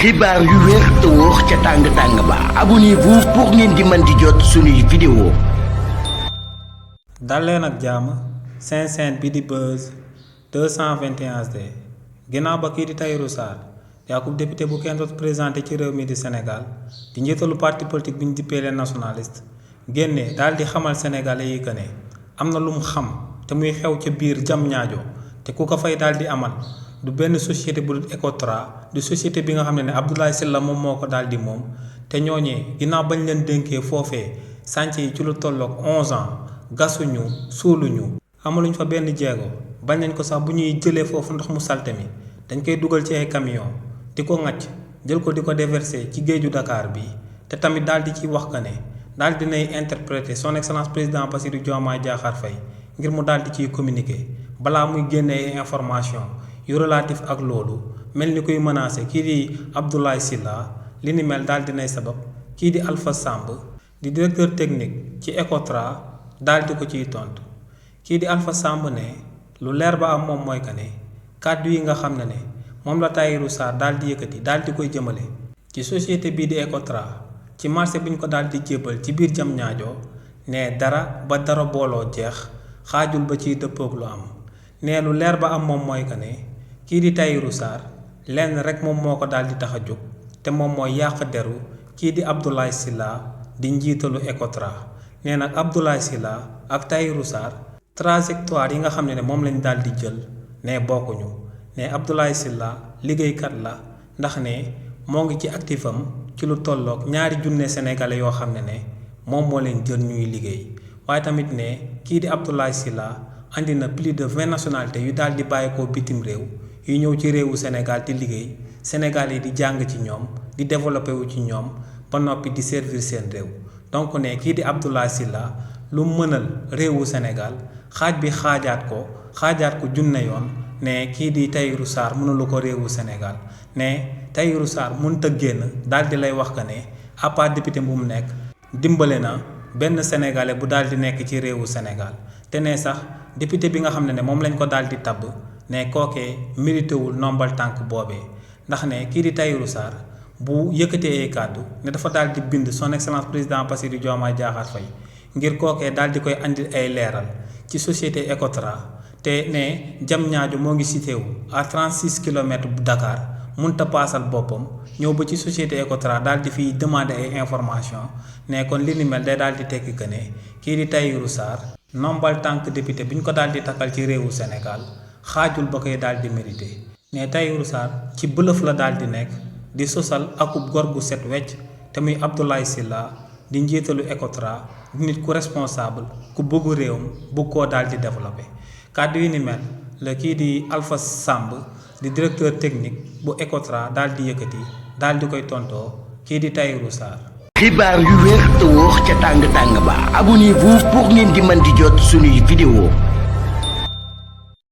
xibaar yu wér te wóor ca tàng ba abonnez-vous pour ngeen di mën di jot suñuy vidéo. dal leen ak jàmm seen chaîne bi di Buzz 221 HD ginnaaw ba kii di Tahirou Sarr Yacoub député bu kenn dootu présenté ci réew mi di Sénégal di njiitalu parti politique bi ñu dippee les nationalistes génne daal di xamal sénégalais yi que ne am na lu mu xam te muy xew ca biir Diamniadio te ku ko fay daal di amal du benn société bu dul Ecotra du société bi nga xam ne Abdoulaye Sylla moom moo ko daal di moom te ñooñee ginnaaw bañ leen dénkee foofee chantier yi ci lu tolloog 11 ans gasuñu suuluñu amaluñ fa benn jéego bañ nañ ko sax bu ñuy jëlee foofu ndox mu salte mi dañ koy dugal ci ay camion di ko ŋàcc jël ko di ko déverser ci géeju Dakar bi te tamit daal di ci wax que ne daal dinay interpréter son excellence président Bassirou Diomaye Diakhar Faye ngir mu daal di ciy communiquer balaa muy génnee information yu relatif ak loolu mel ni kuy menacé kii di Abdoulaye Sylla li ni mel daal dinay sabab kii di Alpha Samb di directeur technique ci Ecotra daal di ko ciy tontu kii di Alpha Samb ne lu leer ba am moom mooy que ne kàddu yi nga xam ne moom la Tahirou Sarr daal di yëkkati daal di koy jëmale ci société bii di Ecotra ci marché bi ñu ko daal di jébbal ci biir Diamniadio ne dara ba dara booloo jeex xaajul ba ciy dëppoog lu am ne lu leer ba am moom mooy que ne kii di Tahirou Sarr lenn rek moom moo ko daal di tax a jóg te moom mooy yàq deru kii di Abdoulaye Sylla di njiitalu Ecotra nee nag Abdoulaye Sylla ak Tahirou Sarr trajectoire yi nga xam ne moom lañ daal di jël ne bokkuñu ne Abdoulaye Sylla liggéeykat la ndax ne moo ngi ci actifam ci lu tolloog 2 junne sénégalais yoo xam ne moom moo leen jël ñuy liggéey waaye tamit ne kii di Abdoulaye Sylla andi na plus de 20 nationalités yu daal di bàyyeekoo bitim réew yu ñëw ci réewu Sénégal di liggéey Sénégal yi di jàng ci ñoom di développé wu ci ñoom ba noppi di servir seen réew donc ne kii di Abdoulaye Sylla lu mënal réewu Sénégal xaaj bi xaajaat ko junne yoon ne kii di Tahirou Sarr mënulu ko réewu Sénégal ne Tahirou Sarr mënut a génn daal di lay wax que ne à part député bu mu nekk dimbale na benn sénégalais bu daal di nekk ci réewu Sénégal te ne sax député bi nga xam ne moom lañ ko daal di tabb ne kookee mérité wul nombal tànk boobee ndax ne kii di Tahirou Sarr bu yëkkatee ay kàddu ne dafa daal di bind son excellence président Bassirou Diomaye Diakhar Faye ngir kookee daal di koy andil ay leeral ci société Ecotra te ne Diamniadio moo ngi cité wu à 36 kilomètres bu Dakar munta paasal boppam ñëw ba ci société Ecotra daal di fiy demander ay information ne kon li ni mel day daal di tekki que ne kii di Tahirou Sarr nombal tànk député bi ñu ko daal di takkal ci réewu Sénégal xaajul ba koy daal di mérité ne Tahirou Sarr ci bëlëf la daal di nekk di sosal akub gor gu set wecc te muy Abdoulaye Sylla di njiitalu Ecotra di nit ku responsable ku bëggu réewam bëgg koo daal di développé kàddu yi ni mel la kii di Alpha Samb di directeur technique bu Ecotra daal di yëkkati daal di koy tontoo kii di Tahirou Sarr. xibaar yu wér te wóor ca tàng ba abonnez-vous pour ngeen di mën di jot suñuy vidéo.